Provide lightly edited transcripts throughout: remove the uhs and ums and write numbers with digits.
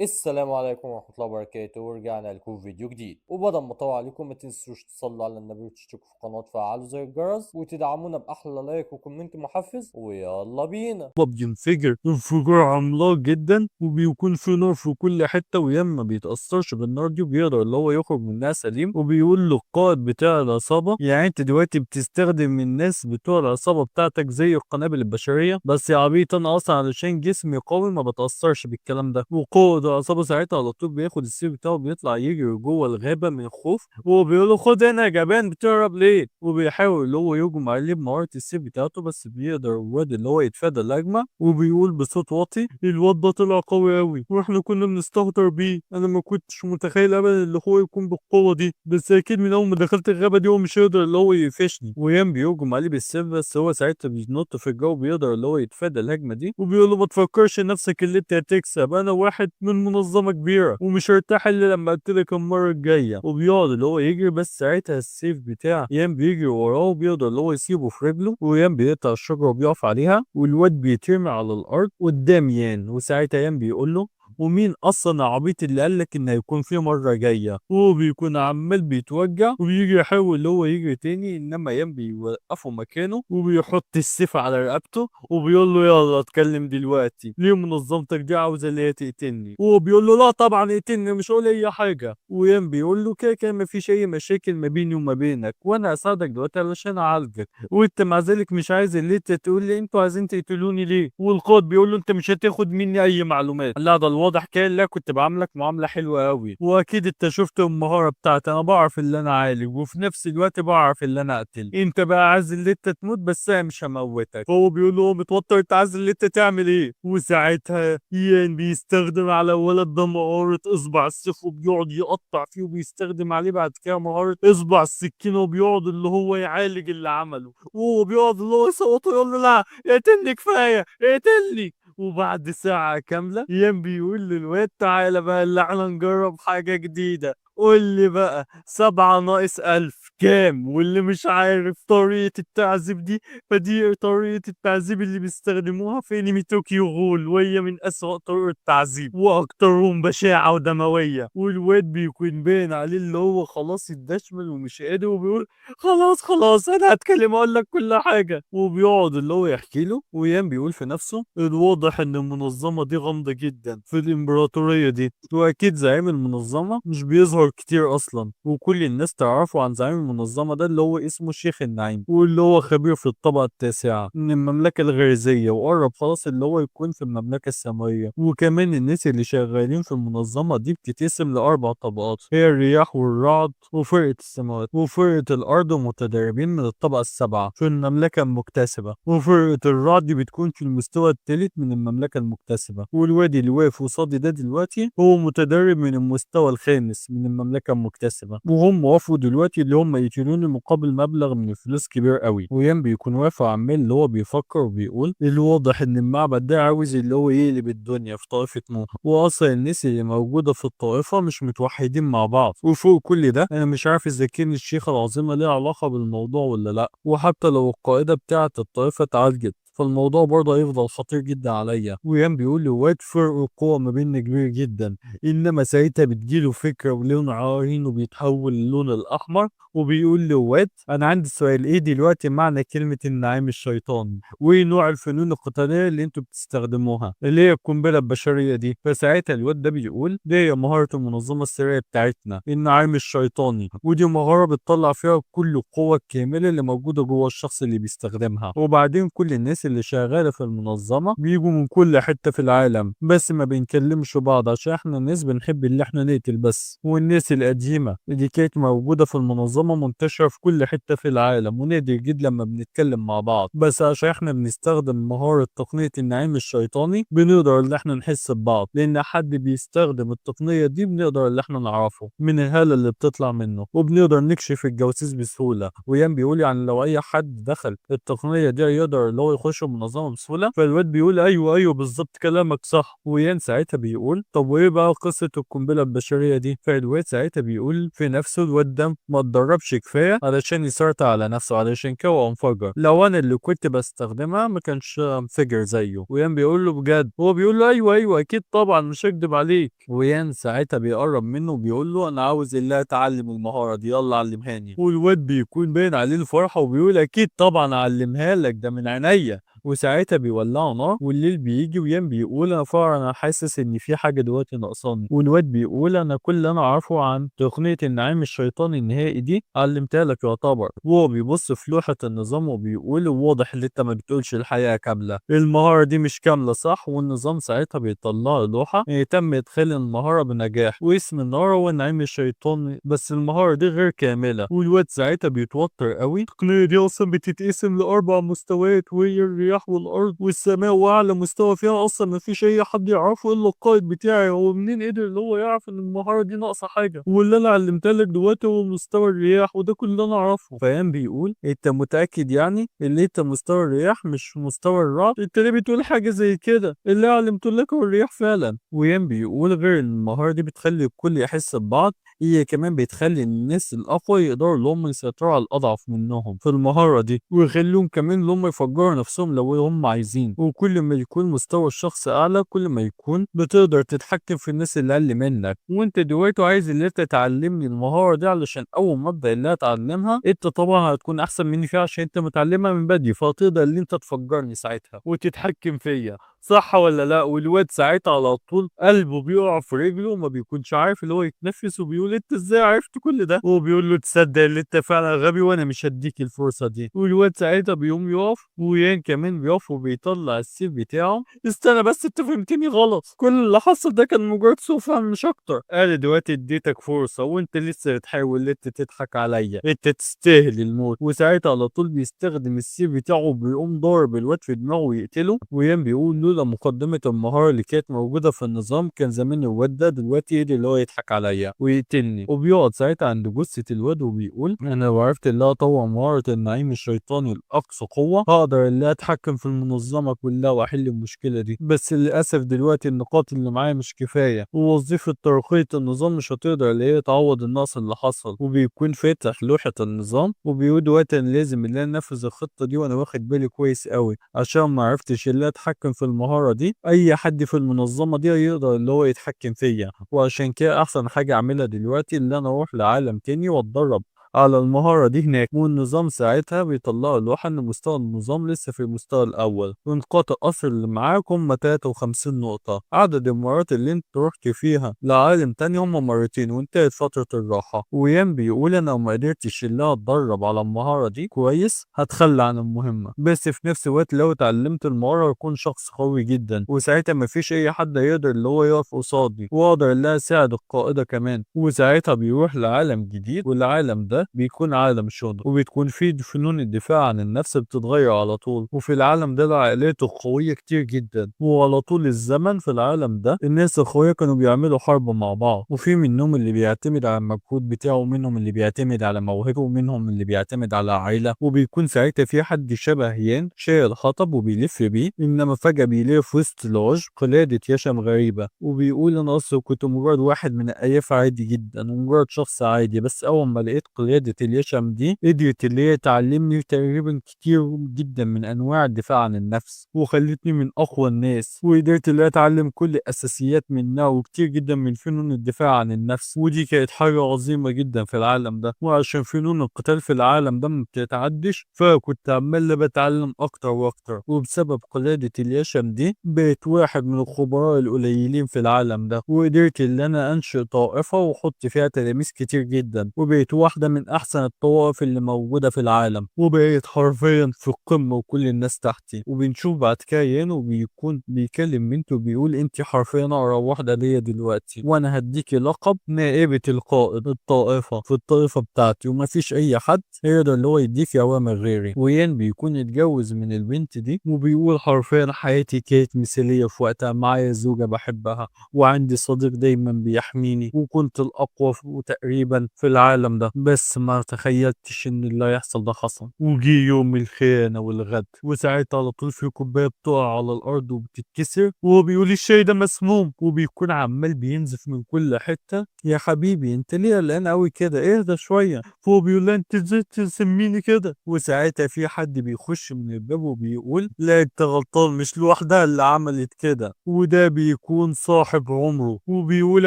السلام عليكم ورحمة الله وبركاته، ورجعنا لكم فيديو جديد. وبدل ما اطول عليكم ما تنسوش تصلوا على النبي وتشتركوا في القناة وتفعلوا زر الجرس وتدعمونا بأحلى like و comment محفز. ويلا بينا. بينفجر انفجار عملاق جدا، وبيكون في نار في كل حتة، ويان ما بيتأثرش بالنار دي وبيقدر اللي هو يخرج منها سليم. وبيقول للقائد بتاع العصابة: يعني انت دلوقتي بتستخدم الناس بتوع العصابة بتاعتك زي القنابل البشرية؟ بس يا عبيط انا اصلا علشان جسمي قوي ما بتأثرش بالكلام ده. وقائد العصابة ساعتها على طول بياخد السيف بتاعه بيطلع يجري جوه الغابة من الخوف، وبيقول له: خد هنا يا جبان، بتهرب ليه؟ وبيحاول اللي هو يهجم عليه بمهارة السيف بتاعته، بس بيقدر الواد اللي هو يتفادى الهجمة. وبيقول بصوت واطي: الواد ده طلع قوي قوي واحنا كنا بنستهتر بيه، انا ما كنتش متخيل ابدا اللي هو يكون بالقوة دي، بس اكيد من اول ما دخلت الغابة دي هو مش هيقدر اللي هو يقفشني. ويان بيهجم عليه بالسيف، بس هو ساعتها بينط في الجو بيقدر اللي هو يتفادى الهجمة دي. وبيقول له: ما تفكرش نفسك اللي انت هتكسب، انا واحد من منظمة كبيرة ومش هرتاح الا لما اقتلك المرة الجاية. وبيقعد اللي هو يجري، بس ساعتها السيف بتاع يان بيجري وراه وبيقدر اللي هو يسيبه في رجله، ويان بيقطع الشجرة وبيقف عليها، والواد بيترمي على الارض قدام يان. وساعتها يان بيقول له: ومين اصلا العبيط اللي قالك ان هيكون في مرة جاية؟ وهو بيكون عمال بيتوجع وبيجي يحاول اللي هو يجري تاني، انما يان بيوقفه مكانه وبيحط السيف على رقبته وبيقول له: يلا اتكلم دلوقتي، ليه منظمتك دي عاوزه اللي هي تقتلني؟ وهو بيقول له: لا طبعا اقتلني، مش هقول اي حاجة. ويان بيقول له: كده كده مفيش اي مشاكل ما بيني وما بينك، وانا هساعدك دلوقتي علشان اعالجك، وانت مع ذلك مش عايز اللي انت تقول لي انتوا عايزين تقتلوني ليه. والقائد بيقول له: انت مش هتاخد مني اي معلومات. لا ده الواضح كان لا كنت بعاملك معاملة حلوة قوي، واكيد انت شفت المهارة بتاعتي، انا بعرف اللي انا اعالج وفي نفس الوقت بعرف اللي انا اقتل، انت بقى عايز اللي انت تموت بس انا مش هموتك. فهو بيقول له متوتر: انت عايز اللي انت تعمل ايه؟ وساعتها يان بيستخدم على الولد ده مهارة اصبع السيف وبيقعد يقطع فيه، وبيستخدم عليه بعد كده مهارة اصبع السكينة وبيقعد اللي هو يعالج اللي عمله، وهو بيقعد اللي هو يصوته يقول له: لا اقتلني كفاية اقتلني. وبعد ساعة كاملة يان بيقول للواد: تعالى بقى اللي احنا نجرب حاجة جديدة، قول لي بقى 7 ناقص 1000 كام؟ واللي مش عارف طريقة التعذيب دي فدي طريقة التعذيب اللي بيستخدموها في انمي طوكيو غول، وهي من أسوأ طرق التعذيب وأكترهم بشاعة ودموية. والواد بيكون باين عليه اللي هو خلاص اتدشمل ومش قادر، وبيقول: خلاص خلاص انا هتكلم اقول لك كل حاجة. وبيقعد اللي هو يحكي له، ويان بيقول في نفسه: الواضح ان المنظمة دي غامضة جدا في الامبراطورية دي، واكيد زعيم المنظمة مش بيظهر كتير اصلا، وكل الناس تعرفوا عن زعيم المنظمة ده اللي هو اسمه شيخ النعيم، واللي هو خبير في الطبقة التاسعة من المملكة الغريزيه، وقرب خلاص اللي هو يكون في المملكة السماوية. وكمان الناس اللي شغالين في المنظمة دي بتتقسم لاربع طبقات، هي الرياح والرعد وفرقه السماوات وفرقه الارض، ومتدربين من الطبقة السابعة في المملكة المكتسبة، وفرقه الرعد بتكون في المستوى الثالث من المملكة المكتسبة. والوادي اللي واقف قصادي ده دلوقتي هو متدرب من المستوى الخامس من المملكة المكتسبة، وهم وافقوا دلوقتي اللي هم يقتلوني مقابل مبلغ من الفلوس كبير قوي. ويان بيكون واقف وعمال اللي هو بيفكر وبيقول: الواضح ان المعبد ده عاوز اللي هو يقلب الدنيا في طائفة نوح، واصلا الناس اللي موجودة في الطائفة مش متوحدين مع بعض، وفوق كل ده انا مش عارف اذا كان الشيخ العظيمة ليه علاقة بالموضوع ولا لا، وحتى لو القائده بتاعه الطائفة اتعالجت فالموضوع برضه هيفضل خطير جدا عليا. ويان بيقول لواد: فرق القوة ما بيننا كبير جدا. انما ساعتها بتجيله فكرة ولون عينه بيتحول للون الاحمر، وبيقول لواد: انا عندي سؤال، ايه دلوقتي معنى كلمة النعيم الشيطاني؟ وايه نوع الفنون القتالية اللي انتوا بتستخدموها اللي هي القنبلة البشرية دي؟ فساعتها الواد ده بيقول: دي هي مهارة المنظمة السرية بتاعتنا، النعيم الشيطاني، ودي مهارة بتطلع فيها كل القوة الكاملة اللي موجودة جوه الشخص اللي بيستخدمها. وبعدين كل الناس اللي شغالة في المنظمة بيجوا من كل حتة في العالم، بس ما بنكلمش بعض عشان احنا الناس بنحب اللي احنا نقتل بس. والناس القديمة اللي كانت موجودة في المنظمة منتشرة في كل حتة في العالم، ونادر جدا لما بنتكلم مع بعض، بس عشان احنا بنستخدم مهارة تقنية النعيم الشيطاني بنقدر ان احنا نحس ببعض، لان حد بيستخدم التقنية دي بنقدر ان احنا نعرفه من الهالة اللي بتطلع منه، وبنقدر نكشف الجواسيس بسهولة. ويان بيقول يعني لو اي حد دخل التقنية دي يقدر اللي هو يخش يخش المنظمة بسهولة. فالواد بيقول ايوه ايوه بالظبط كلامك صح. ويان ساعتها بيقول طب وايه بقى قصة القنبلة البشرية دي؟ فالواد ساعتها بيقول في نفسه الواد ده ما اتدربش كفاية علشان يسيطر على نفسه، علشان كده هو انفجر، لو انا اللي كنت بستخدمها ما كانش انفجر زيه. ويان بيقول له بجد؟ هو بيقول له ايوه ايوه اكيد طبعا مش هكدب عليك. ويان ساعتها بيقرب منه وبيقول له انا عاوز اللي اتعلم المهارة دي، يلا علمهاني. والواد بيكون باين عليه الفرحة وبيقول اكيد طبعا اعلمها لك، ده من عينيا. وساعتها بيولعوا نار والليل بيجي، ويان بيقول انا فعلا انا حاسس ان في حاجة دلوقتي ناقصاني. والواد بيقول انا كل اللي انا اعرفه عن تقنية النعيم الشيطاني النهائي دي علمتها لك يعتبر. وهو بيبص في لوحة النظام وبيقول واضح ان انت ما بتقولش الحقيقة كاملة، المهارة دي مش كاملة صح؟ والنظام ساعتها بيطلع له لوحة تم ادخال المهارة بنجاح واسم النار هو النعيم الشيطاني، بس المهارة دي غير كاملة. والواد ساعتها بيتوتر قوي، التقنية دي اصلا بتتقسم لاربع مستويات وهي الرياح والارض والسماء، واعلى مستوى فيها اصلا ما فيش اي حد يعرفه الا القائد بتاعي، هو منين قدر اللي هو يعرف ان المهارة دي ناقصه حاجة؟ واللي انا علمتها لك دلوقتي هو مستوى الرياح وده كل اللي انا اعرفه. فيان بيقول انت متاكد يعني اللي انت مستوى الرياح مش مستوى الرعد؟ انت ليه بتقول حاجة زي كده؟ اللي علمته لك هو الرياح فعلا. ويان بيقول غير ان المهارة دي بتخلي الكل يحس ببعض، هي كمان بتخلي الناس الاقوى يقدروا اللي هم يسيطروا على الاضعف منهم في المهارة دي، ويخليهم كمان اللي هم يفجروا نفسهم لو هم عايزين. وكل ما يكون مستوى الشخص اعلى كل ما يكون بتقدر تتحكم في الناس اللي اقل منك. وانت دلوقتي عايز اللي انت تعلمني المهارة دي علشان اول ما ابدا اللي اتعلمها انت طبعا هتكون احسن مني فيها عشان انت متعلمها من بدري، فهتقدر اللي انت تفجرني ساعتها وتتحكم فيا، صح ولا لا؟ والواد ساعتها على طول قلبه بيقع في رجله وما بيكونش عارف اللي هو يتنفس، وبيقول انت ازاي عرفت كل ده؟ وبيقول له تصدق اللي انت فعلا غبي وانا مش هديك الفرصة دي. والواد ساعتها بيقوم يقف، ويان كمان بيقف وبيطلع السيف بتاعه. استنى بس انت فهمتني غلط، كل اللي حصل ده كان مجرد سوء فهم مش اكتر. انا دلوقتي اديتك فرصة وانت لسه بتحاول انت تضحك عليا، انت تستاهل الموت. وساعتها على طول بيستخدم السيف بتاعه وبيقوم ضارب الواد في دماغه ويقتله. ويان بيقول لولا مقدمة المهارة اللي كانت موجودة في النظام كان زمان الواد ده دلوقتي قدر اللي هو يضحك عليا ويقتلني. وبيقعد ساعتها عند جثة الواد وبيقول انا لو عرفت اللي اطور مهارة النعيم الشيطاني لأقصى قوة هقدر اللي اتحكم في المنظمة كلها واحل المشكلة دي، بس للأسف دلوقتي النقاط اللي معايا مش كفاية، ووظيفة ترقية النظام مش هتقدر اللي هي تعوض النقص اللي حصل. وبيكون فاتح لوحة النظام وبيقول دلوقتي انا لازم اللي انا انفذ الخطة دي وانا واخد بالي كويس قوي، عشان ما عرفتش اللي اتحكم في المهارة دي اي حد في المنظمة دي يقدر اللي هو يتحكم فيا، وعشان كده احسن حاجة اعملها دلوقتي اللي انا اروح لعالم تاني واتدرب على المهارة دي هناك. والنظام ساعتها بيطلعوا لوحة ان مستوى النظام لسه في المستوى الاول، ونقاط القصر اللي معاك هم 53 نقطة، عدد المرات اللي انت رحت فيها لعالم تاني هم مرتين وانتهت فترة الراحة. ويان بيقول انا لو ما قدرتش اللي اتدرب على المهارة دي كويس هتخلى عن المهمة، بس في نفس الوقت لو اتعلمت المهارة هكون شخص قوي جدا، وساعتها مفيش اي حد هيقدر اللي هو يقف قصادي، واقدر اللي اساعد القائدة كمان. وساعتها بيروح لعالم جديد، والعالم ده بيكون عالم شغل وبتكون فيه فنون الدفاع عن النفس بتتغير على طول. وفي العالم ده العائلات القوية كتير جدا، وعلى طول الزمن في العالم ده الناس القوية كانوا بيعملوا حرب مع بعض، وفي منهم اللي بيعتمد على المجهود بتاعه، ومنهم اللي بيعتمد على موهبة، ومنهم اللي بيعتمد على عائلة. وبيكون ساعتها في حد شبه يان شايل حطب وبيلف بيه، انما فجأة بيلاقي في وسط العشب قلادة يشم غريبة، وبيقول انا اصلا كنت مجرد واحد من الأياف عادي جدا ومجرد شخص عادي، بس اول ما لقيت قلادة اليشم دي قدرت اللي هي تعلمني تقريبا كتير جدا من انواع الدفاع عن النفس، وخلتني من اقوى الناس، وقدرت اللي اتعلم كل الاساسيات منها وكتير جدا من فنون الدفاع عن النفس، ودي كانت حاجة عظيمة جدا في العالم ده. وعشان فنون القتال في العالم ده ما بتتعدش فكنت عمال بتعلم اكتر واكتر، وبسبب قلادة اليشم دي بقيت واحد من الخبراء القليلين في العالم ده، وقدرت اللي انا انشئ طائفة واحط فيها تلاميذ كتير جدا، وبقيت واحدة من احسن الطوائف اللي موجودة في العالم، وبقيت حرفيا في القمة وكل الناس تحتي. وبنشوف بعد كده يانو بيكون بيكلم بنته وبيقول انت حرفيا اقرب واحدة ليا دلوقتي، وانا هديكي لقب نائبة القائد الطائفة في الطائفة بتاعتي، ومفيش اي حد هيقدر اللي هو يديكي اوامر غيري. ويان بيكون اتجوز من البنت دي، وبيقول حرفيا حياتي كانت مثالية في وقتها، معايا زوجة بحبها وعندي صديق دايما بيحميني، وكنت الاقوى تقريبا في العالم ده، بس بس ما تخيلتش ان اللي هيحصل ده حصل. وجي يوم الخيانة والغدر، وساعتها على طول في كوباية بتقع على الارض وبتتكسر، وهو بيقول الشاي ده مسموم، وبيكون عمال بينزف من كل حتة. يا حبيبي انت ليه قلقان قوي كده؟ اهدى شوية. فهو بيقول لها انت ازاي تسميني كده؟ وساعتها في حد بيخش من الباب وبيقول لا انت غلطان، مش لوحدها اللي عملت كده، وده بيكون صاحب عمره، وبيقول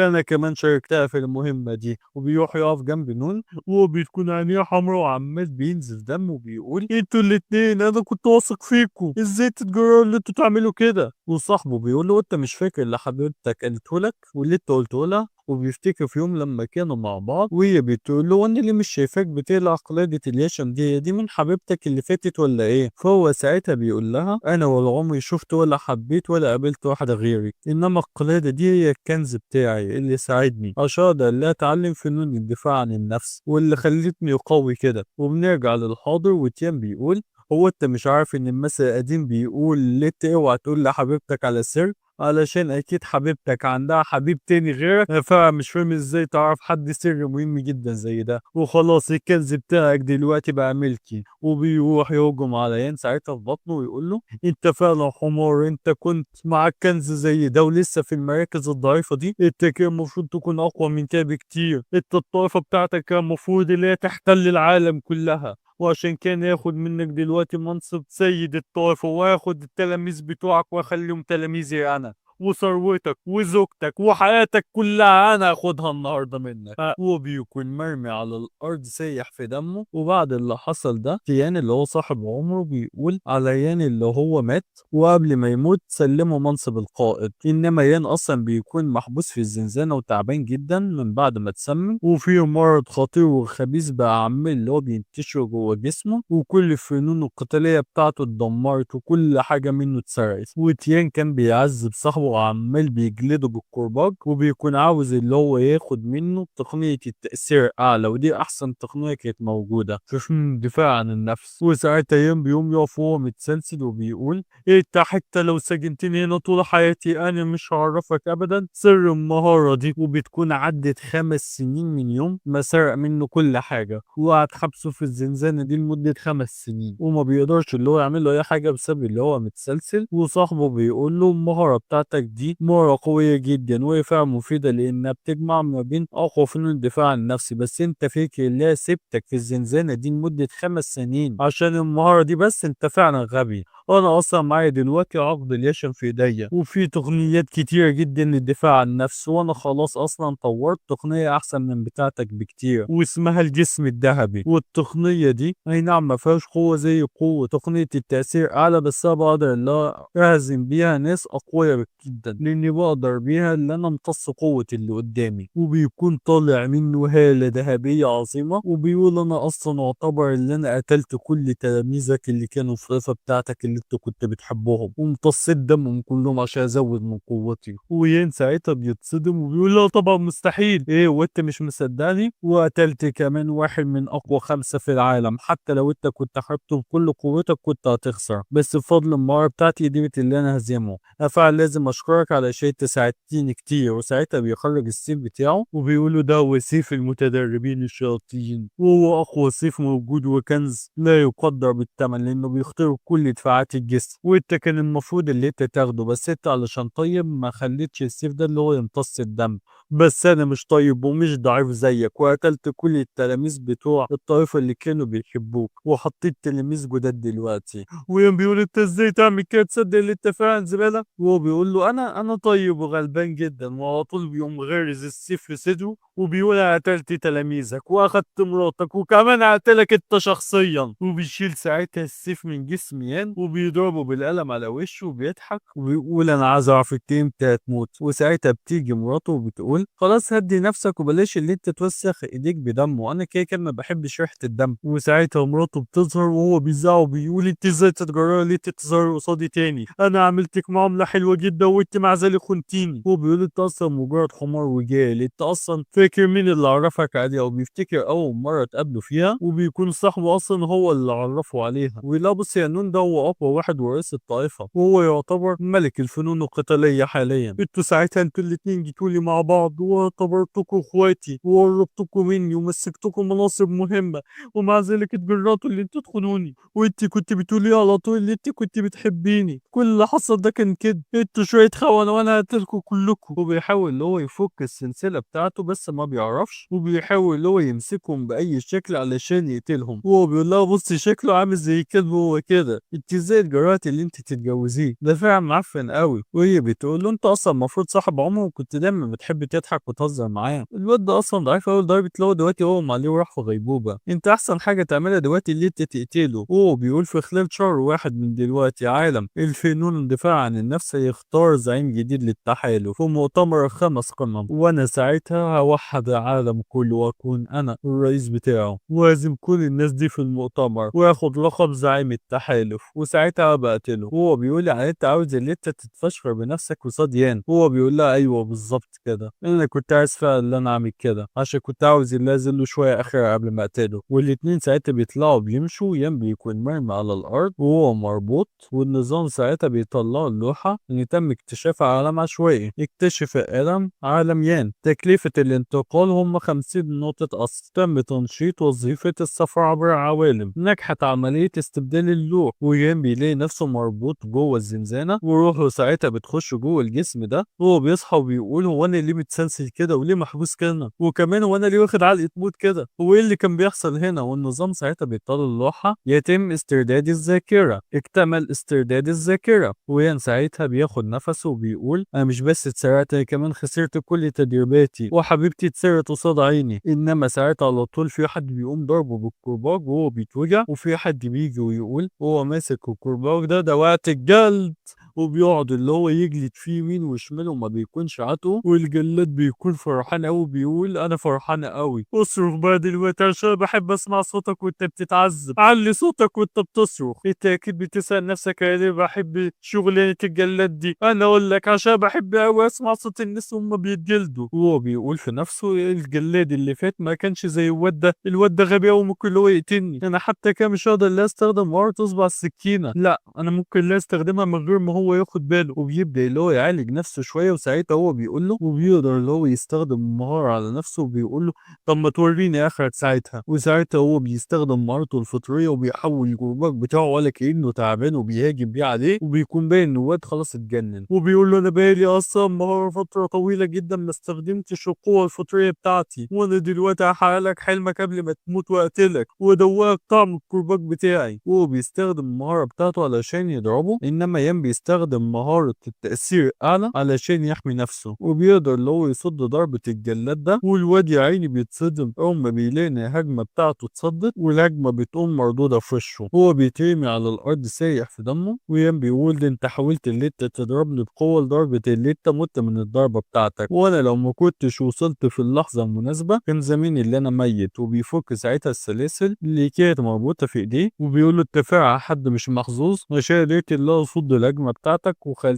انا كمان شاركتها في المهمة دي. وبيروح يقف جنب نون وهو بتكون عينيه حمرا وعمال بينزف دم، وبيقول انتوا الاتنين انا كنت واثق فيكم، ازاي تتجرأوا ان انتوا تعملوا كده؟ وصاحبه بيقول له انت مش فاكر اللي حبيبتك قالته لك واللي انت قلته لها؟ وبيفتكر في يوم لما كانوا مع بعض وهي بتقول له انا اللي مش شايفاك بتقلع قلادة اليشم دي، دي من حبيبتك اللي فاتت ولا ايه؟ فهو ساعتها بيقول لها انا ولا عمري شفت ولا حبيت ولا قابلت واحدة غيرك، انما القلادة دي هي الكنز بتاعي اللي ساعدني عشان اقدر لا اتعلم فنون الدفاع عن النفس واللي خلتني قوي كده. وبنرجع للحاضر، وتيان بيقول هو انت مش عارف ان المثل القديم بيقول ليه اوعى تقول لحبيبتك على سر، علشان اكيد حبيبتك عندها حبيب تاني غيرك، فمش فاهم ازاي تعرف حد سر مهم جدا زي ده. وخلاص الكنز بتاعك دلوقتي بقى ملكي. وبيروح يهجم على يان ساعتها في بطنه ويقول له انت فعلا حمار، انت كنت معاك كنز زي ده ولسه في المراكز الضعيفة دي، انت كان المفروض تكون اقوى من كده بكتير، انت الطائفة بتاعتك كان المفروض اللي هي تحتل العالم كلها، وعشان كان ياخد منك دلوقتي منصب سيد الطائفة، واخد التلاميذ بتوعك واخليهم تلاميذي انا، وثروتك وزوجتك وحياتك كلها انا اخدها النهارده منك. هو بيكون مرمي على الارض سايح في دمه. وبعد اللي حصل ده تيان اللي هو صاحب عمره بيقول على يان اللي هو مات، وقبل ما يموت سلمه منصب القائد. انما يان اصلا بيكون محبوس في الزنزانة وتعبان جدا من بعد ما اتسمم، وفيه مرض خطير وخبيث بقى عمال اللي هو بينتشر جوه جسمه، وكل الفنون القتالية بتاعته اتدمرت وكل حاجة منه اتسرقت. وتيان كان بيعذب صاحبه وعمال بيجلده بالكرباج، وبيكون عاوز اللي هو ياخد منه تقنية التأثير أعلى، ودي أحسن تقنية كانت موجودة في فنون الدفاع عن النفس. وساعتها يان بيقوم يقف وهو متسلسل وبيقول انت حتى لو سجنتني هنا طول حياتي انا مش هعرفك ابدا سر المهارة دي. وبتكون عدت 5 سنين من يوم ما سرق منه كل حاجة، وقعد حبسه في الزنزانة دي لمدة 5 سنين، وما بيقدرش اللي هو يعمل له اي حاجة بسبب اللي هو متسلسل. وصاحبه بيقول له المهارة بتاعتك دي مهارة قوية جدا وهي فعلا مفيدة لانها بتجمع ما بين اقوى فنون الدفاع عن النفس، بس انت فاكر اللي سبتك في الزنزانة دي لمدة 5 سنين عشان المهارة دي بس؟ انت فعلا غبي. انا اصلا معايا دلوقتي عقد اليشم في ايديا، وفي تقنيات كتيرة جدا للدفاع عن النفس، وانا خلاص اصلا طورت تقنية احسن من بتاعتك بكتير واسمها الجسم الذهبي. والتقنية دي اي نعم ما فيهاش قوة زي قوة تقنية التأثير اعلى، بس انا بقدر اللي اهزم بيها ناس اقوياء جدا، لاني بقدر بيها اللي انا امتص قوة اللي قدامي. وبيكون طالع منه هالة ذهبية عظيمة، وبيقول انا اصلا اعتبر اللي انا قتلت كل تلاميذك اللي كانوا في الطائفة بتاعتك اللي انت كنت بتحبهم، وامتصيت دمهم كلهم عشان ازود من قوتي. وين ساعتها بيتصدم وبيقول لا طبعا مستحيل، ايه وانت مش مصدقني؟ وقتلت كمان واحد من اقوى 5 في العالم، حتى لو انت كنت حاربته بكل قوتك كنت هتخسر، بس بفضل المهارة بتاعتي قدرت اللي انا هزمه، فعلا لازم اشكرك على شيء انت ساعدتني كتير. وساعتها بيخرج السيف بتاعه وبيقولوا ده هو سيف المتدربين الشياطين، وهو اقوى سيف موجود وكنز لا يقدر بالثمن لانه بيخترق كل دفاعات الجسم، وانت كان المفروض اللي انت تاخده، بس انت علشان طيب ما خليتش السيف ده اللي هو يمتص الدم، بس انا مش طيب ومش ضعيف زيك، وقتلت كل التلاميذ بتوع الطائفة اللي كانوا بيحبوك، وحطيت تلاميذ جداد دلوقتي. ويوم بيقول انت ازاي تعمل كده؟ تصدق اللي انت فعلا زبالة؟ وهو بيقول له انا طيب وغلبان جدا. وعلى طول بيقوم غارز السيف في صدره وبيقول انا قتلت تلاميذك واخدت مراتك وكمان قتلك انت شخصيا. وبيشيل ساعتها السيف من جسم يان وبيضربه بالقلم على وشه وبيضحك وبيقول انا عايز اعرف انت امتى هتموت. وساعتها بتيجي مراته وبتقول خلاص هدي نفسك وبلاش اللي انت توسخ ايديك بدمه، وانا كده كده ما بحبش ريحه الدم. وساعتها مراته بتظهر وهو بيزعق وبيقول انت ازاي تتجرأي ليه تتظهري قصادي تاني؟ انا عملتك معاملة حلوة جدا وانت مع ذلك خنتيني. هو بيقول انت اصلا مجرد حمار وجاهل، انت اصلا فاكر فاكر مين اللي عرفك عليها؟ وبيفتكر اول مرة اتقابلوا فيها وبيكون صاحبه اصلا هو اللي عرفه عليها. ولا بص يا نون، ده هو اقوى واحد ورئيس الطائفة، وهو يعتبر ملك الفنون القتالية حاليا. انتوا ساعتها انتوا الاتنين جيتولي مع بعض واعتبرتكوا اخواتي وقربتكوا مني ومسكتكوا مناصب مهمة، ومع ذلك اتجرأتوا اللي انتوا تخونوني، وانت كنت بتقولي على طول اللي انت كنت بتحبيني. كل اللي حصل ده كان كده، انتوا شوية خونه وانا هقتلكوا كلكم. وبيحاول اللي هو يفك السلسلة بتاعته بس ما بيعرفش، وبيحاول اللي هو يمسكهم بأي شكل علشان يقتلهم. وهو بيقول لها بصي شكله عامل زي كلب هو كده، انت ازاي اتجرأتي اللي انت تتجوزيه؟ ده فعلا معفن قوي. وهي بتقول له انت اصلا المفروض صاحب عمره وكنت دايما بتحب تضحك وتهزر معاه، الواد ده اصلا ضعيف قوي لدرجة لو دلوقتي هو عليه وراح في غيبوبة، انت احسن حاجة تعملها دلوقتي اللي انت تقتله. وهو بيقول في خلال شهر واحد من دلوقتي عالم الفنون الدفاع عن النفس هيختار زعيم جديد للتحالف في مؤتمر الخمس قمم، وانا ساعتها هوحد العالم كله واكون انا الرئيس بتاعه، واعزم كل الناس دي في المؤتمر واخد لقب زعيم التحالف، وساعتها هبقى اقتله. وهو بيقول يعني انت عاوز اللي انت تتفشخر بنفسك قصاد يان؟ هو بيقول لها ايوه بالظبط كده، انا كنت عايز فعلا ان انا اعمل كده عشان كنت عاوز اللي ازله شوية اخر قبل ما اقتله. والاتنين ساعتها بيطلعوا بيمشوا، يان بيكون مرمي على الارض وهو مربوط، والنظام ساعتها بيطلعوا اللوحة ان تم اكتشاف عالم عشوائي. اكتشف العالم عالم يان، تكلفة الانتقال هم 50 نقطة اصل، تم تنشيط وظيفة السفر عبر العوالم، نجحت عملية استبدال اللوح، ويان بيلاقي نفسه مربوط جوه الزنزانة وروحه ساعتها بتخش جوه الجسم ده. وهو بيصحى وبيقول هو انا ليه متسلسل كده وليه محبوس كده، وكمان هو انا ليه واخد علقه موت كده، هو ايه اللي كان بيحصل هنا؟ والنظام ساعتها بيطلع اللوحة يتم استرداد الذاكرة، اكتمل استرداد الذاكرة. ويان ساعتها بياخد نفسه وبيقول انا مش بس اتسرقت، انا كمان خسرت كل تدريباتي وحبيبتي اتسرقت قصاد عيني. انما ساعتها على طول في حد بيقوم ضربه بالكرباج وهو بيتوجع، وفي حد بيجي ويقول وهو ماسك الكرباج ده وقت الجلد، وبيقعد اللي هو يجلد فيه يمين وشمال وما بيكونش عاتقه. والجلاد بيكون فرحان قوي بيقول انا فرحان قوي، اصرخ بقى دلوقتي عشان بحب اسمع صوتك وانت بتتعذب، علي صوتك وانت بتصرخ. انت اكيد بتسأل نفسك انا ليه بحب شغلانة الجلاد دي؟ انا اقول لك عشان بحب قوي اسمع صوت الناس وهم بيتجلدوا. وهو بيقول في نفسه الجلاد اللي فات ما كانش زي الواد ده، الواد ده غبي قوي ممكن اللي هو يقتلني، انا حتى كده مش هقدر لا استخدم مهارة اصبع السكينة، لا انا ممكن لا استخدمها من غير ما هو ياخد باله. وبيبدا اللي هو يعالج نفسه شوية، وساعتها هو بيقول له وبيقدر اللي هو يستخدم المهارة على نفسه، وبيقول له طب ما توريني اخرك ساعتها. وساعتها هو بيستخدم مهارته الفطرية وبيحول الجرباج بتاعه ولا كانه تعبان وبيهاجم بيه عليه، وبيكون باين ان الواد خلاص اتجنن. وبيقول له انا بالي اصلا مهارة فترة طويلة جدا ما استخدمتش القوة الفطرية بتاعتي، وانا دلوقتي هحقق لك حلمك قبل ما تموت واقتلك وادوقك طعم الكرباج بتاعي. وهو بيستخدم المهارة بتاعته علشان يضربه، انما يان بيستخدم مهارة التاثير اعلى علشان يحمي نفسه، وبيقدر اللي هو يصد ضربه الجلاد ده. والواد يا عيني بيتصدم اول ما بيلاقي ان الهجمة بتاعته اتصدت، والهجمه بتقوم مردودة في وشه، هو بيترمي على الارض سايح في دمه. ويان بيقول ده انت حاولت اللي انت تضربني بقوة لدرجة اللي انت مت من الضربة بتاعتك، وانا لو ما كنتش وصلت في اللحظة المناسبة كان زماني اللي انا ميت. وبيفك ساعتها السلاسل اللي كانت مربوطة في ايديه، وبيقول له انت فعلا حد مش محظوظ عشان قدرت اللي اصد الهجمة بتاعتك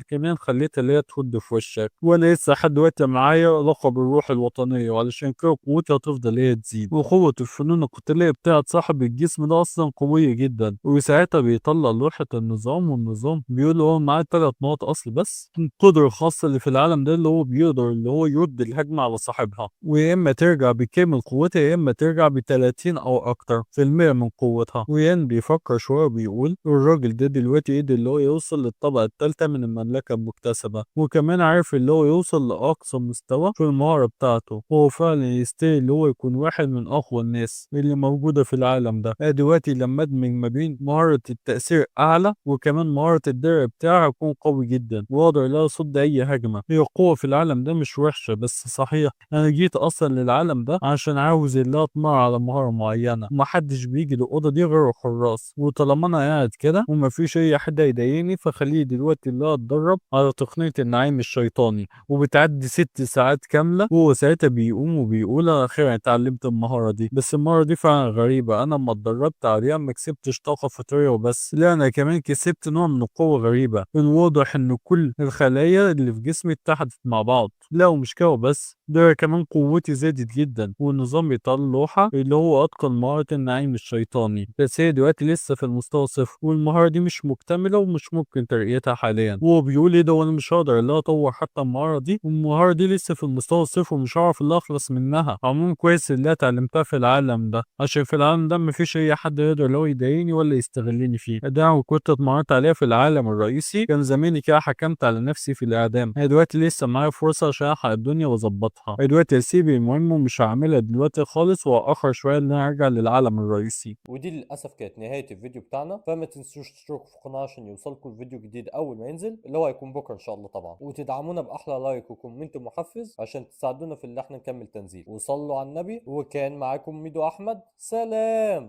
كمان خليتها اللي هي ترد في وشك، وانا لسه لحد دلوقتي معايا لقب الروح الوطنية، وعلشان كده قوتي هتفضل هي تزيد. وقوه الفنون القتالية بتاعت صاحب الجسم ده اصلا قوية جدا. وساعتها بيطلع لوحة النظام، والنظام بيقول هو معاه 3 نقط اصل بس، القدرة الخاصة اللي في العالم ده اللي هو بيقدر اللي هو يرد الهجمة على صاحبها، ويا اما ترجع بكامل قوتها يا اما ترجع ب 30 او اكتر في المية من قوتها. ويان بيفكر شوية وبيقول الراجل ده دلوقتي قدر اللي هو يوصل للطبقة الثالثة من المملكة المكتسبة، وكمان عارف اللي هو يوصل لاقصى مستوى في المهارة بتاعته، وهو فعلا يستاهل اللي هو يكون واحد من اقوى الناس اللي موجودة في العالم ده. دلوقتي لما ادمج ما بين مهارة التاثير اعلى وكمان مهارة الدرع بتاعه هيكون قوي جدا واقدر لا اصد اي هجمة. هي قوة في العالم ده مش وحشة، بس صحيح انا جيت اصلا للعالم ده عشان عاوز اللي اطمع على مهارة معينة، ومحدش بيجي للاوضه دي غير الحراس، وطالما انا قاعد كده ومفيش اي حد هيضايقني فخليه دلوقتي دلوقتي اللي اتدرب على تقنية النعيم الشيطاني، وبتعدي 6 ساعات كاملة، وهو ساعتها بيقوم وبيقول انا اخيرا اتعلمت المهارة دي. بس المهارة دي فعلا غريبة، انا لما اتدربت عليها ما كسبتش طاقة فطرية وبس، لا انا كمان كسبت نوع من القوة غريبة. الواضح ان كل الخلايا اللي في جسمي اتحدت مع بعض. لا ومش كده وبس، ده كمان قوتي زادت جدا. والنظام بيطلع لوحة اللي هو اتقن مهارة النعيم الشيطاني، بس هي دلوقتي لسه في المستوى 0، والمهارة دي مش مكتملة ومش ممكن ترقيتها حاليا. وهو بيقول ايه ده، وانا مش هقدر اللي اطور حتى المهارة دي، والمهارة دي لسه في المستوى 0 ومش هعرف اللي اخلص منها. عموما كويس اللي اتعلمتها في العالم ده، عشان في العالم ده مفيش اي حد يقدر اللي هو يضايقني ولا يستغلني فيه. ده وكنت اتمرنت عليها في العالم الرئيسي كان زماني كده حكمت على نفسي في الاعدام. انا دلوقتي لسه معايا فرصة عشان الحق الدنيا واظبطها. دلوقتي هسيب المهم ومش هعملها دلوقتي خالص، واخر شوية ان انا ارجع للعالم الرئيسي. ودي للاسف كانت نهاية الفيديو بتاعنا، فما تنسوش تشتركوا في القناة عشان يوصلكم الفيديو الجديد اول ما ينزل اللي هو هيكون بكره ان شاء الله طبعا، وتدعمونا باحلى like و comment محفز عشان تساعدونا في اللي احنا نكمل تنزيل. وصلوا على النبي. وكان معاكم ميدو احمد، سلام.